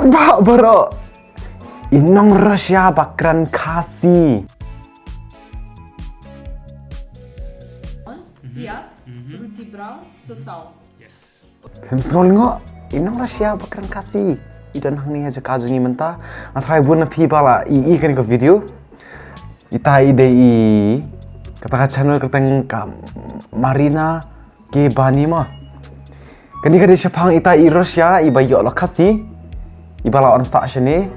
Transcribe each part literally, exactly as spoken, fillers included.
Ba baroh. I nong Russia ba kren Khasi. Piat, roti brown, sosau. Yes. Phim sngewlyngngoh, i nong Russia ba kren Khasi. I don hangne ha jaka jong ngi mynta. Nga tharai bun na phi ba la ïohi ïa kane ka video. Ita i dei i kata ka channel kyrteng ka Marina K Bani mo. Kane ka dei shaphang ita i Russia iba ïoh la Khasi. Iba la wan sah shane.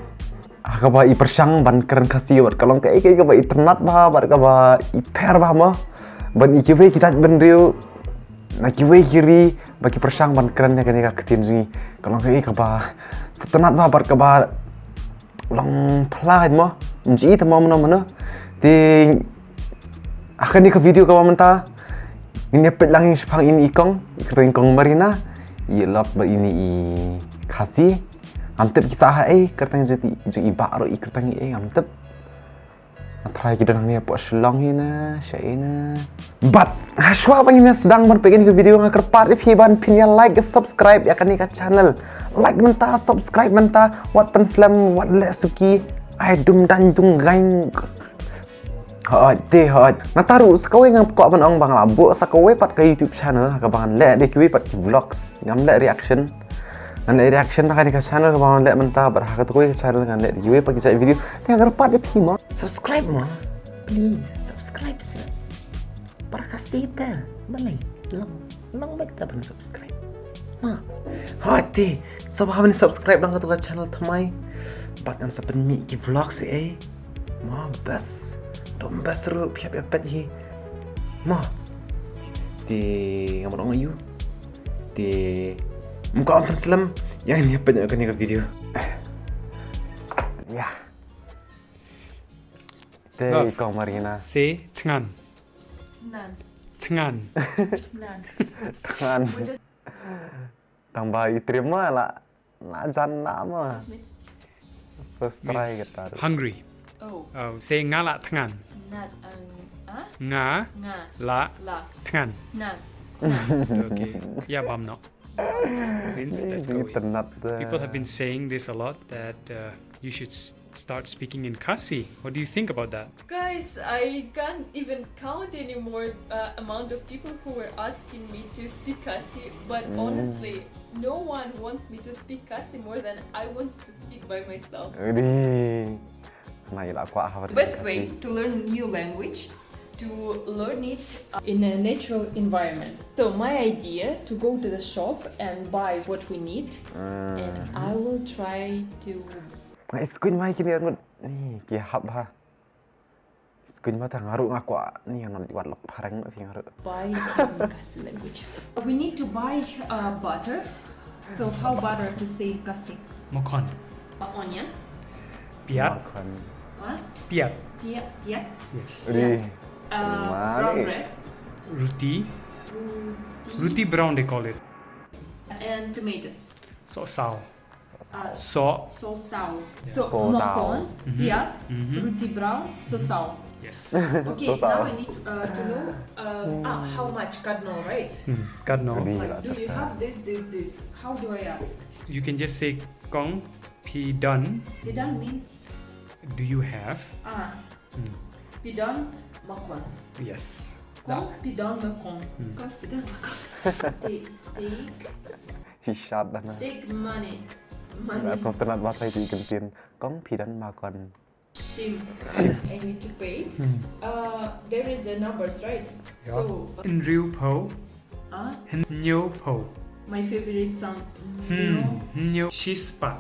Ha kaba i pyrshang ban kren Khasi bad ka long kaei kaei kaba i tynnat bha bad kaba i pher bha mo. Ban i kiwei ki jait bynriew na kiwei ki ri ba ki pyrshang ban kren ïa kane ka ktien jong ngi. Ka long kaei kaba sngewtynnat bha bad kaba long phylla mo. Ym ji te mo mano mano. Te ha kane ka video kaba mynta ngin ïa peit lang ïa shaphang ine i kong, i kyrteng i kong Marina. I lok bad ine i Khasi. Ngam tip ki sah ha ei, kyrteng jong i bah ruh i kyrteng i ei ngam tip. Nga tharai ki don hangne hapoh Shillong hi na, shaei na. Bad hashwa ba ngin ïa sdang ban peit ïa kane ka video nga kyrpad ïa phi ban phin ïa like, subscribe ïa kane ka channel. Like mynta, subscribe mynta, wat pynslem, wat leh suki. Ai dum dang dung gain. Hooid te hooid. Nangta ruh sa kawei nga kwah ban ong ba nga la buh sa kawei pat ka YouTube channel ha kaba ngan leh da kiwei pat ki vlogs. Ngam leh reaction. Ngan leh reaction ha kane ka channel kaba ngan leh mynta bad ha kata kawei ka channel ngan leh da kiwei pat ki jait video. Te nga kyrpad ïa phi mo. Subscribe mo. Please subscribe seh. Para ka seh te. Balei long long bad ka ban subscribe. Mo. Hooid te. Sngewbha ban subscribe lang katu ka channel thymmai. Bad ngan sa pynmih ki vlogs eh. Mo best. Dom best ruh phi hap ïa peit hi. Mo. Te ngam ong ïa u. Te ym kwah ban pynslem ïa ngin ïa peit ïa kane ka video. Ïa. Te i kong Marina. Say thngan. Nan. Thngan. Nan. Thngan. Tang ba i triem ma la. Na jan na ma. First try Means kata. Hungry. Oh. Oh, say nga la thngan. Nan. Ang. Ah? Nga Nga. La La. Thngan. Nan. Okay. Ya bam no. Means that's Ini kawei. Tynat dah. People have been saying this a lot that uh, you should s- start speaking in Khasi. What do you think about that? Guys, I can't even count anymore uh, amount of people who were asking me to speak Khasi, but honestly, no one wants me to speak Khasi more than I wants to speak by myself. Udi. Kena ila aku ah. The best way to learn new language to learn it uh, in a natural environment. So my idea to go to the shop and buy what we need, and I will try to Ngai skuin mai kini armut. Ni ki hap ha. Skuin mata ngaru ngaku ni ngan wat lok parang fi ngaru. Buy things in Khasi language. We need to buy uh, butter. So how butter to say in Khasi? Makan. Uh, onion. Piat. Makan. What? Piat. Piat. Piat. Yes. Udi. Uh, Mari. Brown bread. Roti. Roti. Roti brown they call it. And tomatoes. Sok saw. Uh, Sok. Sosau. So Sosau. Makan, Mhm. Piat, Mhm. Roti Brown, Sosau. Yes. Okay, Sosau. Now I need uh, to know uh, ah, how much Cardinal, right? Hmm. Cardinal. Udi. Like, do you have this, this, this? How do I ask? You can just say kong phi don. Phi don means Do you have? Ah, Hmm. Phi don Makan. Yes. Kong Phi don Makan. Kong Phi don Makan. Take, take, Hishat dah na. Take money. Dah Money. so tynat bahasa itu ikan tin. Kong phi don makan. Shim. I need to pay. Uh, there is a numbers, right? Yeah. So, Hynriew phew. Uh, Hynñiew phew. My favorite song. Hmm. Hynñiew. Shispah.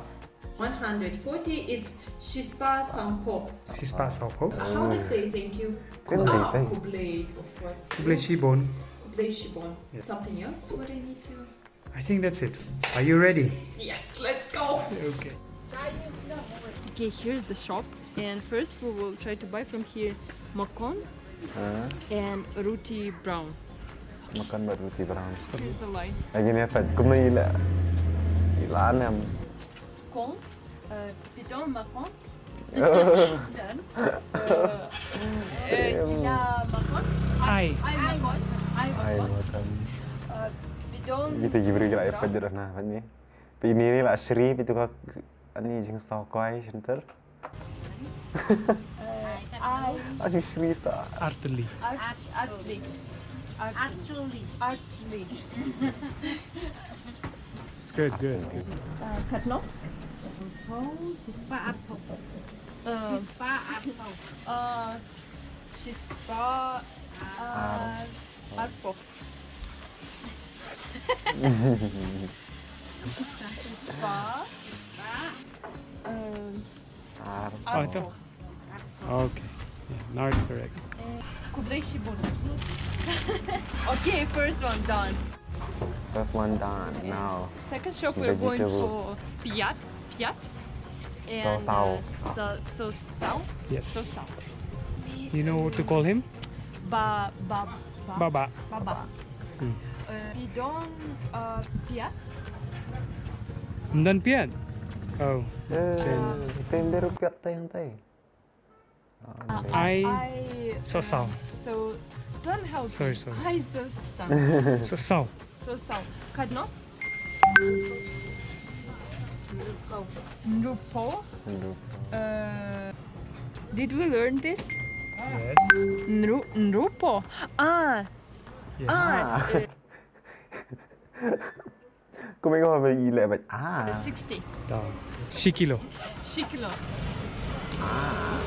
One hundred forty, it's Shispah Sawphew. Shispah sawphew. Uh, how to say thank you? Khublei, Ah, thank you. Khublei, of course. Khublei shibun. Khublei shibun. Yeah. Something else? What I need to? I think that's it. Are you ready? Yes, let's go. Okay. Okay, here's the shop, and first we will try to buy from here makan Ah, and roti brown. makan bad roti brown. Here's the line. Lagi ni apa? Kumna ila. Ila anam. Kong, uh, phi don makan. Phi don. Uh, uh, ila makan. Ai. Ai makan. Ai Ai makan. makan. Uh, phi don. Kita gibri kira apa je dah nah ni. Pini ni lah Shri itu ka Ani jingsaw kwai shyntur. Ai. Ani shri sa. Artli. Artli. Artli. Artli. It's good, good, good. Katno? Shispa arpok. Shispa arpok. Shispa arpok. Shispa. Ar. Oh, ito. Okay. Yeah, now it's correct. Khublei shibun. Okay, first one done. First one done. Now. Second shop we're going for piat, piat. And, uh, so, so, so. Yes. So, so. You know what to call him? Ba, ba, ba, baba. Baba. Hmm. Uh, bidon, uh, piat. Bidon piat? Oh. Eh, tender piat tayang tay. I, I, so, uh, so. So, don't help. Sorry, me. Sorry. I so, so. So, so. So, so. Katno? Nrupo. Nrupo. Uh, did we learn this? Yes. Nru, nrupo. Ah. Yes. Ah. Kumne ko ba i leh ba. Ah. Sixty. Da. Shi kilo. Shi kilo. Ah.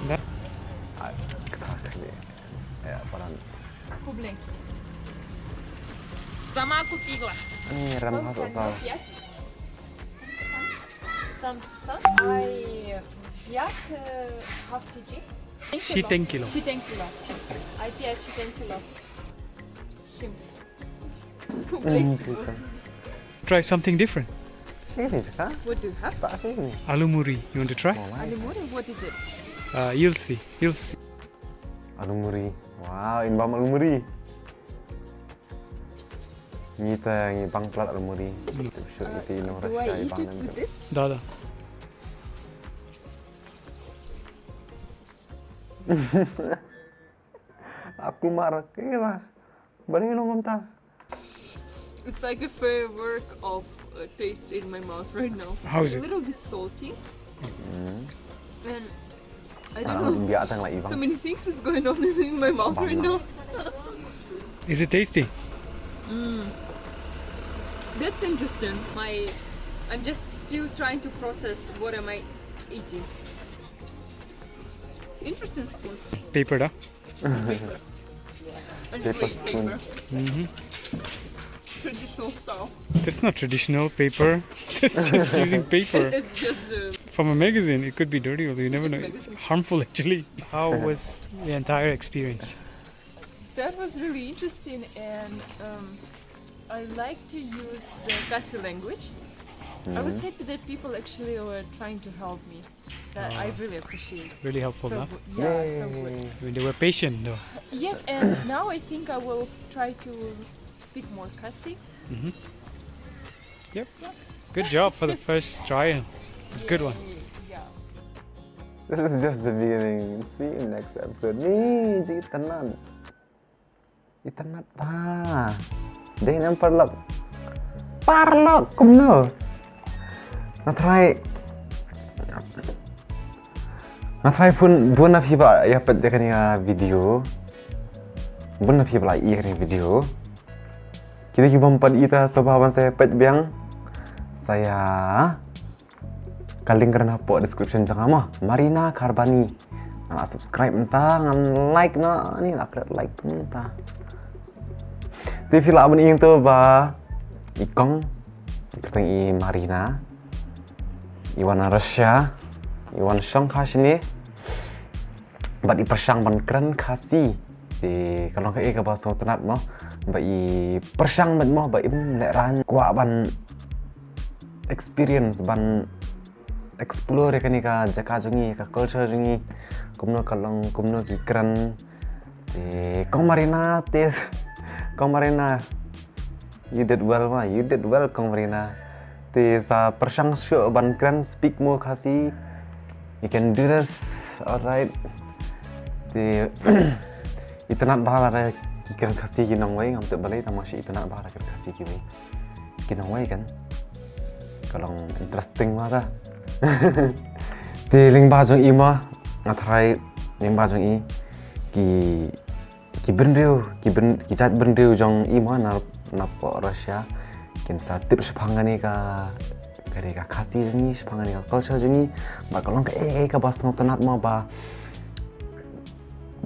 Da. Ah, ka ka ne. Ya, paran. Khublei. Sama ku tiga. Ni ram ha so sa. Sam, sam. Ai, ya ke half K G. Shiteng kilo. Shiteng kilo. Ai, tiga shiteng kilo. Shim. Khublei shibun. Try something different. Sini je ka? What do you have? Tak sini. Aloo muri. You want to try? Aloo muri, what is it? Uh, you'll see. You'll see. Aloo muri. Wow, in bam aloo muri. Ngi te ngi bang plat aloo muri. Hmm. Tu shu iti ino. Do I eat it with this? Da, da. Aku mar kira. Bali nong ta. It's like a firework of, uh, taste in my mouth right now. How is it? A little bit salty. Mm. And I don't know. Biar tang lah, Ivan. So many things is going on in my mouth right now. Is it tasty? Mm. That's interesting. My, I'm just still trying to process what am I eating. Interesting spoon. Paper, da? Paper. And paper. Wait, spoon. Paper. Mm-hmm. Traditional style. That's not traditional paper. That's just using paper. It's just, uh, from a magazine. It could be dirty, although you never know. It's magazine. It's harmful, actually. How was the entire experience? That was really interesting, and, um, I like to use, uh, Khasi language. I was happy that people actually were trying to help me. That I really appreciate. Really helpful, huh? So good. Yeah, so good. Yay. I mean, they were patient, though. Yes, and now I think I will try to speak more Khasi. Mm-hmm. Yep. Good job for the first trial. It's a good one. Yay, yeah. This is just the beginning. See you next episode. Ni, ji tenan. Itynnad bha. Dei ne em paralok. Paralok kumno? Nga tharai, nga tharai bun, bun na phi ba ïa peit ïa kane ka video. Bun na phi ba la ïa kane ka video. Kita ki bym pat ïa ta sngewbha ban sa ïa peit biang. Sa ïa ka link ka don hapoh description jong nga mo. Marina Kharbani. Ngan la subscribe mynta, ngan like noh, ni la klet like mynta. Te phi lah ban ïohi to ba i kong, kyrteng i Marina, i wan na Russia, i wan shong ha shane. Bad i pyrshang ban kren Khasi. Te ka long kaei kaba sngewtynnat mo. Ba i pyrshang bad mo, ba im lehraiñ kwah ban experience, ban explore ïa kane ka jaka jong ngi, ka culture jong ngi. Kumno ka long, kumno ki kren. Te kong Marina, te kong Marina. You did well, ma. You did well, kong Marina. Te sa pyrshang shuh ban kren, speak more Khasi. You can do this, alright. Te itynnad bha lada ki kren Khasi ki nongwei, ngam tip balei tang ma shi itynnad bha lada kren Khasi kiwei. Ki nongwei kan. ka long interesting ma ta. Te lyngba jong i ma, nga tharai lyngba jong i ki, ki briew, ki briew, ki jait briew jong i ma na, na pdeng Russia kin sa tip shaphang kane ka, kane ka Khasi jong i, shaphang kane ka culture jong i, ba ka long kaei kaei kaba sngewtynnat ma ba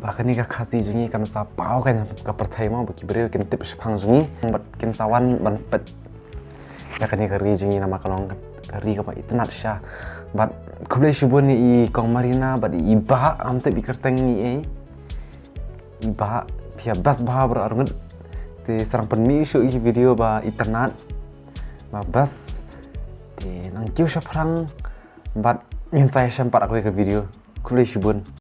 ba kane ka Khasi jong i kan sa paw ka, ka pyrthei ma ba ki briew kin tip shaphang jong i, bad kin sa wan ban peit ïa kane ka ri jong i namar ka long ka ri kaba itynnat shisha. Bad khublei shibun ïa i Kong Marina bad i Bah, ngam tip i kyrteng i ei. I Bah, phi ïa best bha baroh arngut. Te sa nang pynmih shuh ïa ki video ba itynnat, ba best. Te nang kiew shaphrang bad ngin sa ïashem pat ha kawei ka video. Khublei shibun.